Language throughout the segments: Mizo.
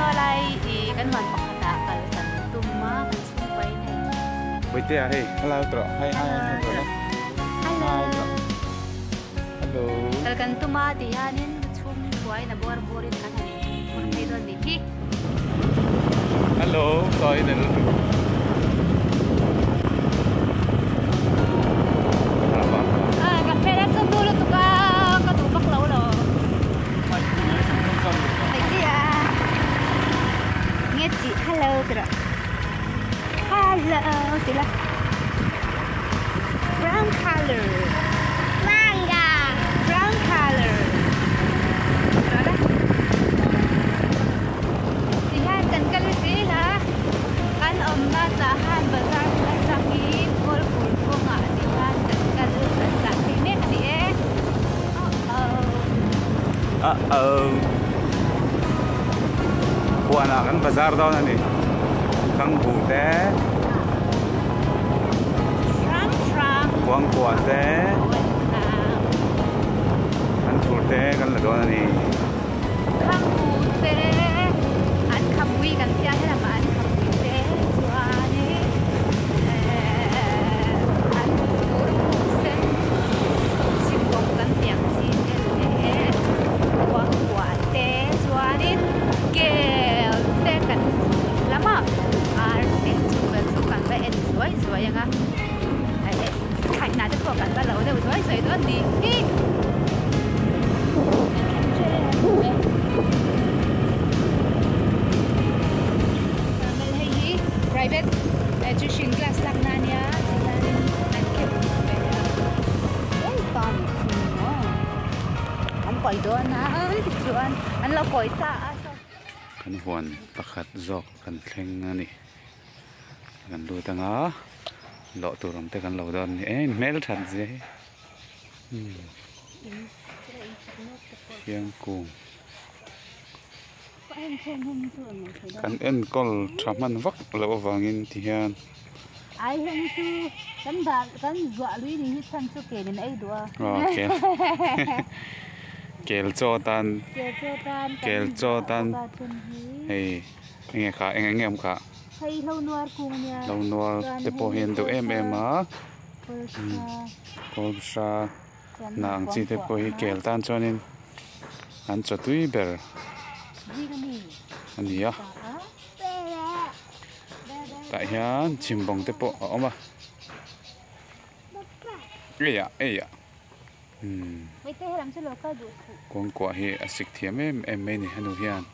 Saw lai ih kan huan pakhatah kal kan tum a kan chhungkaw in hei. Bawihtea hei hello tawh hi hi hi tawh le Hello. Hello. Kal kan tum a tih hianin chhung hruaiin a bawr bawrin kan han phur phei dawn nih hi. Hello sawi in alo duh. Ah ka hmel a chawm duh lutuk a ka duh vak lo lo. Bawihtea nge tih hello ti rawh hello ti la brown colour brown colour ti rawh la ti hian kan kal zel a kan awmna tah han bazar bul atangin kawlpui kawngah ti hian kan kal kan tlan phei mek a ni e. Uh oh. Huanah kan bazar dawn a ni. Thangbu te. Kuangkuah te. An thur te kan la dawn a ni. Thangbu te an khamui kan tia helamah an khamui te chuanin eh an thur sen chhimawm kan tih ang chi te leh kuangkuah te chuanin kel te kan lam a ar te chu vel chu kan va en zuai zuai ang a thlaihnah te pawh kan va lo deuh zuai zuai dawn ni hi. Hei hi private tuition class lakna a nia tihianin an khep ve a hei pa nih chu ni maw an kawi dawn a tichuan an lo kawi ta a saw. Kan huan pakhat zawk kan thleng a ni kan lut anga lawh tur awm te kan lo dawn a ni e hmel that zia hi thiangkung. Kan enkawl tha hman vak loh avangin ti hian. Ai heng chu kan dah kan zuah lui ni hi chhan chu kel in ei duh a. Aw kel kel chaw tan kel chaw tan kel chaw tan hei enge kha eng enge awm kha. Hei hlo nuar kung ania. Hlo nuar te pawh hi an duh em em a. Kawlhra. Hna ang chi te pawh hi kel tan chuanin an chaw tui ber a ni a tah hian chhimbawng te pawh a awm a eiah eiah umm kawngkuah hi a sik thiam em em mai a ni henu hian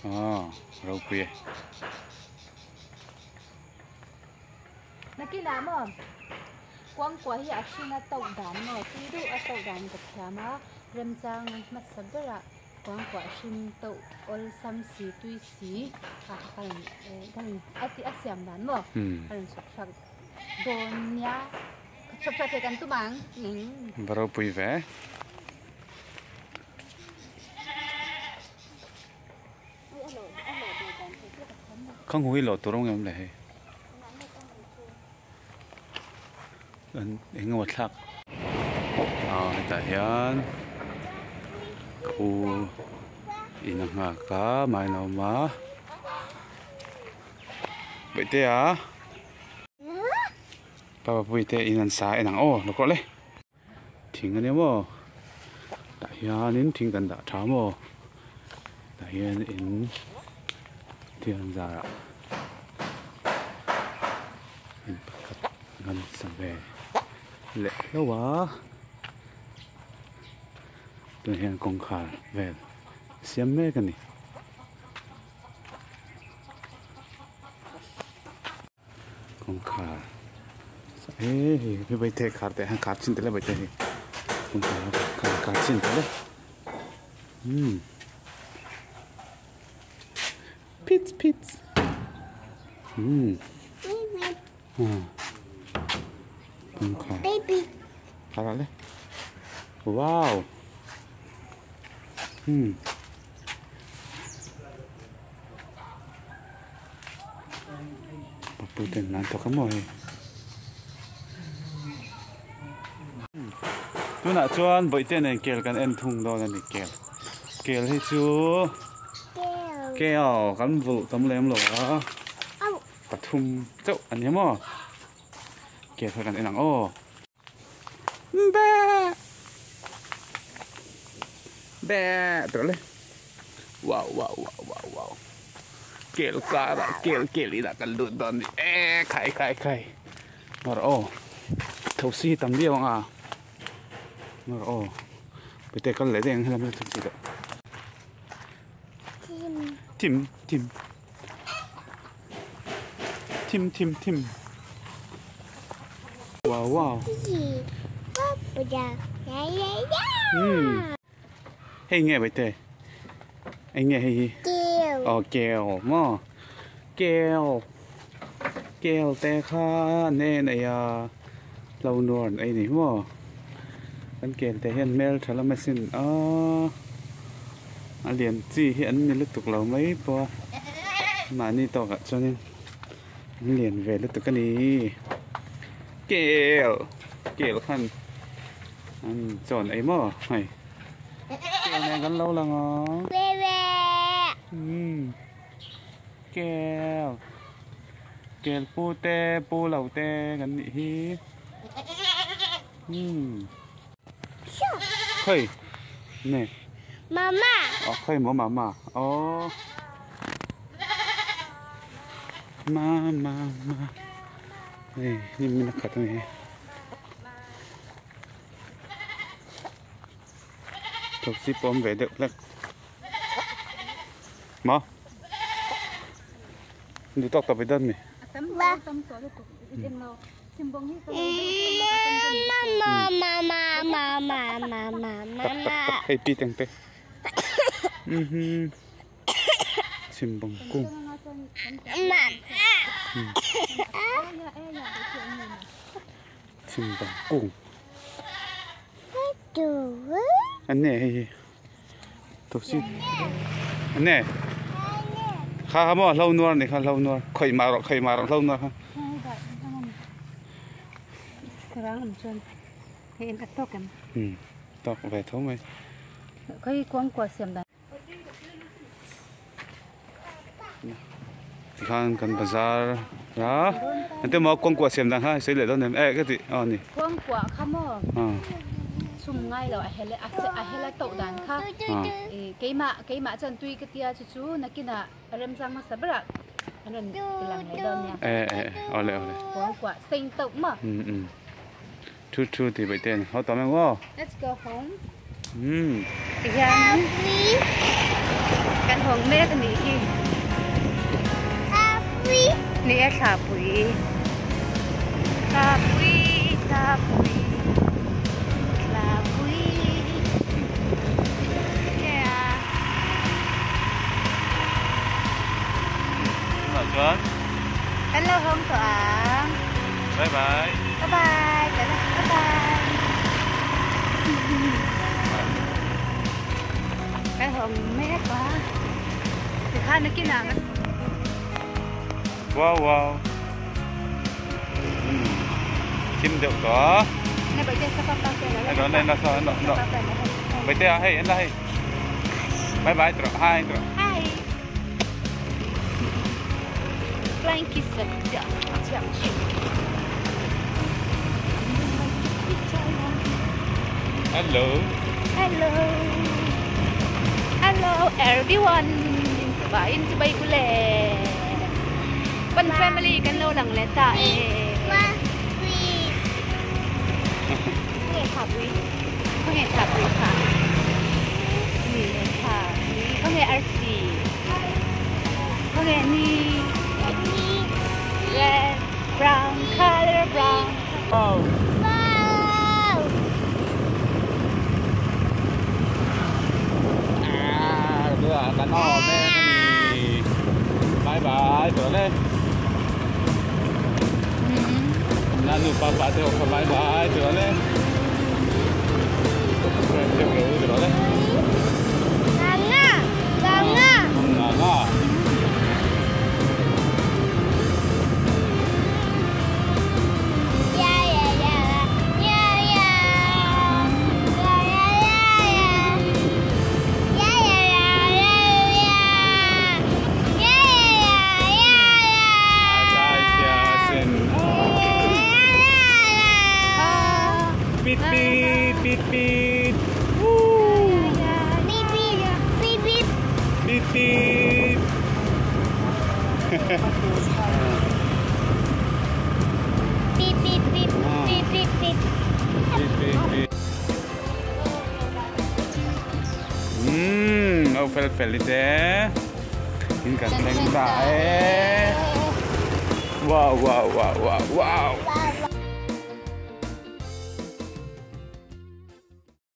aw ropui e. Nakinah maw kuangkuah hi a hring a to dan maw tui deuh a to dan ka thiam a remchang hmasa berah kuangkuah hring to awlsam si tui si kha ka rawn eh ka rawn a tih a siam dan maw ka rawn chhawp chhuak dawn nia ka chhawp chhuak thei kan tum ang. Va ropui ve. Khang hu hi lawh tur awm ngem le hei an eng emaw thlak ah hetah hian ka u in a nghak a main a awm a Bawihtea Papa Puite in an sa en ang aw lo kawh le. Thing ania maw tah hianin thing kan dah tha maw tah hian in thil an zar ah in pakhat an sa ve leh hlauh a tunah hian kawngkhar vel siam mek a ni. Kawngkhar he hei hi vaithei khar teh hian khar chin tel a vaithei hi kawngkhar khar khar chin tel e umm phit phit umm kawngkhar khar ah le wow umm. Papu ten an thawk a maw hei tunah chuan bawihte nen kel kan en thung dawn a ni kel. Kel hi chu kel kan vulh tam lem lo a pathum chauh a ni maw kel kha kan en ang aw be be tawh le wow wow wow wow wow kel karah kel kel inah kan lut dawn a ni e khai khai khai mar aw thosi hi tam viau ang a mar aw pute kal leh daih ang helam hi thosi tawh thim thim thim thim thim wow wow hei nge bete eng nge hei hi aw kel maw kel kel te kha an en ei a lo nuar an ei ni maw kan kel te hian hmel tha lam asin aaa a lian chi hi an ni lutuk lo mai pawh a mahni tawkah chuanin an lian ve lutuk a ni kel kel khan an chawn ei maw hei kel nen kan lo lang ang umm kel kel pu te pu lo te kan nih hi umm khawi nge mama aw khawi maw mama aw mama ma hei hnim in a khat a ni hi. Thosi pawh awm ve deuh hlek maw duh tawk tawp i dawn mi tak tak tak hei pi teng te chhimbawng kung chhimbawng kung. An nge hei hi thosi an nge kha kha maw hlo nuar ni kha hlo nuar khawih mah rawh khawih mah rawh hlo nuar kha um tawk ve tho mai. Tikhan kan bazar a eng te maw kawngkuah siam dan kha sawi leh dawn em eh ka tih aw ni kawngkuah kha maw chhum ngai lo a hel a hel a toh dan kha keimah keimah chuan tui ka tia chu chu nakinah remchang hmasa berah an rawn ti lang leh dawn nia eh eh awle awle kawngkuah seng toh maw um um Thu thu tih baih te a ni. Haw tawh mai maw? Let's go home. Umm. Tihian kan hawng mek a nih hi. Thlapui. Ni e thlapui. Thlapui thlapui thlapui. Yeah. Tunah chuan. Kan lo hawng tawh ang. Bye bye. Bye bye. Bye bye. Cái hồng mép quá. Thì khan nó kia nào. Wow wow. Chim điệu có. Này bởi sao papa kêu nó. Này nó sao nó nó. Bởi thế à hey anh là hey. Bye bye tro. Hi tro. Hi. Flying kiss 奖品。Hello. Hello. Hello everyone. Ba in bay ule. One family kan lo lang le ta e. Nghe thả quý. Có nghe thả quý thả. Nghe thả quý. Có nghe RC. Có nghe ni. Red, brown, color brown. Wow. Wow. À, đưa cả nọ lên. Bye bye, trở lên. Nanu papa theo bye bye, trở lên. Trở lên. Nganga, nganga. Nganga. Beep beep beep beep beep beep. Beep beep beep. Umm au fel fel i te in kan thleng ta e. Wow wow wow wow wow.